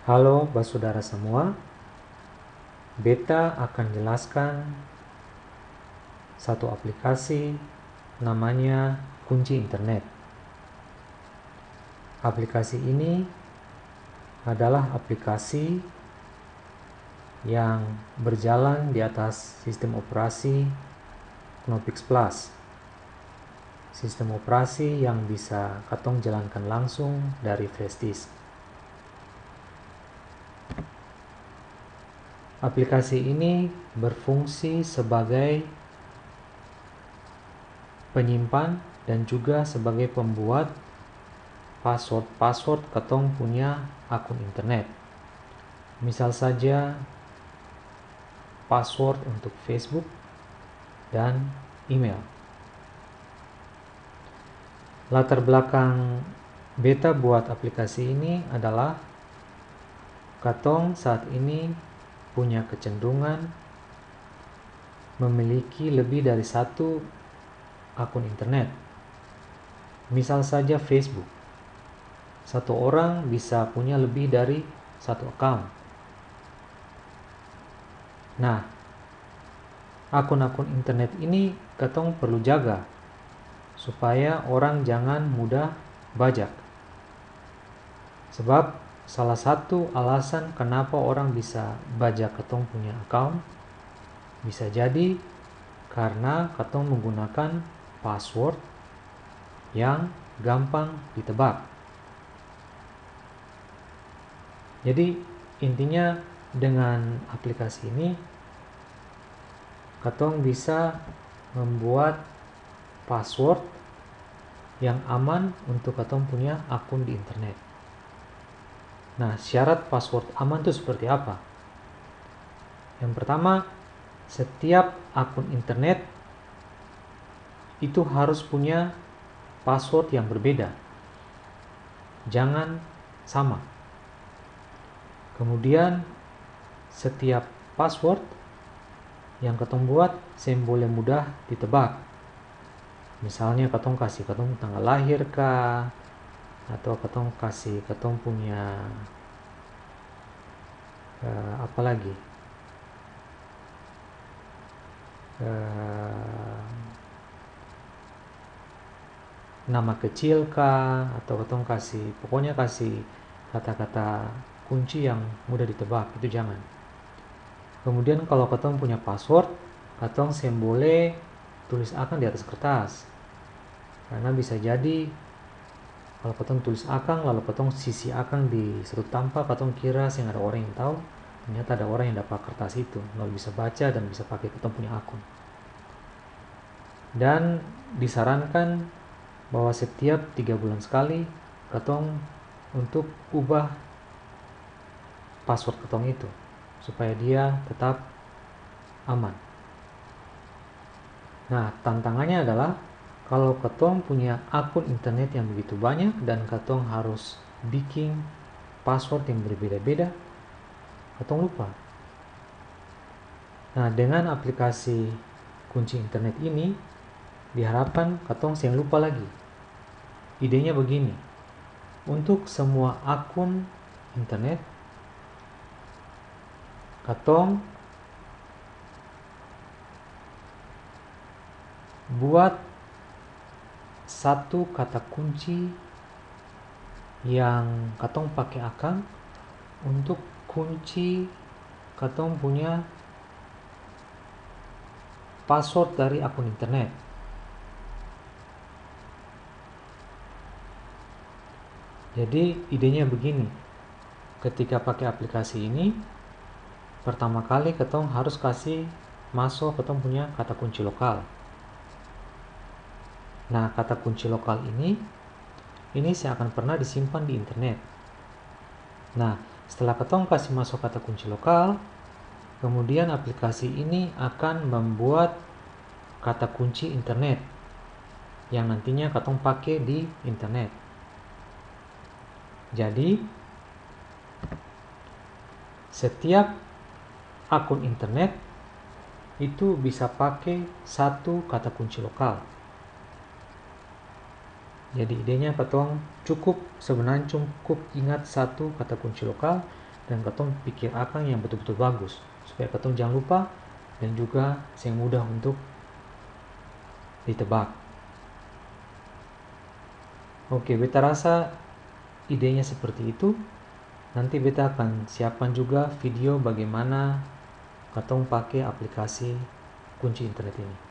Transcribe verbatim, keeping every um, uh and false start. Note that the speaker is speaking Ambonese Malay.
Halo basudara samua, beta akan jelaskan satu aplikasi namanya kunci internet. Aplikasi ini adalah aplikasi yang berjalan di atas sistem operasi Knoppix Plus. Sistem operasi yang bisa katong jalankan langsung dari flash disk. Aplikasi ini berfungsi sebagai penyimpan dan juga sebagai pembuat password-password katong punya akun internet. Misal saja, password untuk Facebook dan email. Latar belakang beta buat aplikasi ini adalah katong saat ini punya kecenderungan memiliki lebih dari satu akun internet. Misal saja Facebook, satu orang bisa punya lebih dari satu akun. Nah, akun-akun internet ini katong perlu jaga supaya orang jangan mudah bajak. Sebab salah satu alasan kenapa orang bisa bajak katong punya akun, bisa jadi karna katong menggunakan password yang gampang ditebak. Jadi, intinya dengan aplikasi ini, katong bisa membuat password yang aman untuk katong punya akun di internet. Nah, syarat password aman itu seperti apa? Yang pertama, setiap akun internet itu harus punya password yang berbeda. Jangan sama. Kemudian, setiap password yang katong buat seng boleh mudah ditebak. Misalnya katong kasi katong tanggal lahir ka, atau katong kasi katong punya, eh, apa lagi? Eh, nama kecil ka, atau katong kasi, pokonya kasi kata-kata kunci yang mudah ditebak, itu jangan. Kemudian kalo katong punya password, katong seng boleh tulis akang di atas kertas. Karna bisa jadi, kalo katong tulis akang, lalu katong sisih akang di satu tampa, katong kira seng ada orang yang tau, ternyata ada orang yang dapa kertas itu, lalu bisa baca dan bisa pake katong punya akun. Dan disarankan bahwa setiap tiga bulan sekali katong untuk ubah password katong itu, supaya dia tetap aman. Nah, tantangannya adalah kalau katong punya akun internet yang begitu banyak dan katong harus biking password yang berbeda-beda, katong lupa. Nah, dengan aplikasi kunci internet ini, diharapkan katong seng lupa lagi. Idenya begini, untuk semua akun internet, katong buat satu kata kunci yang katong pake akang untuk kunci katong punya password dari akun internet. Jadi, idenya begini, ketika pake aplikasi ini, pertama kali katong harus kasi maso katong punya kata kunci lokal. Nah, kata kunci lokal ini, ini seng akan pernah disimpan di internet. Nah, setelah katong kasi maso kata kunci lokal, kemudian aplikasi ini akan membuat kata kunci internet yang nantinya katong pake di internet. Jadi, setiap akun internet itu bisa pake satu kata kunci lokal. Jadi idenya katong cukup, sebenarnya cukup ingat satu kata kunci lokal dan katong pikir akang yang betul-betul bagus, supaya katong jang lupa dan juga seng mudah untuk ditebak. Oke, beta rasa idenya seperti itu. Nanti beta akan siapkan juga video bagaimana katong pake aplikasi kunci internet ini.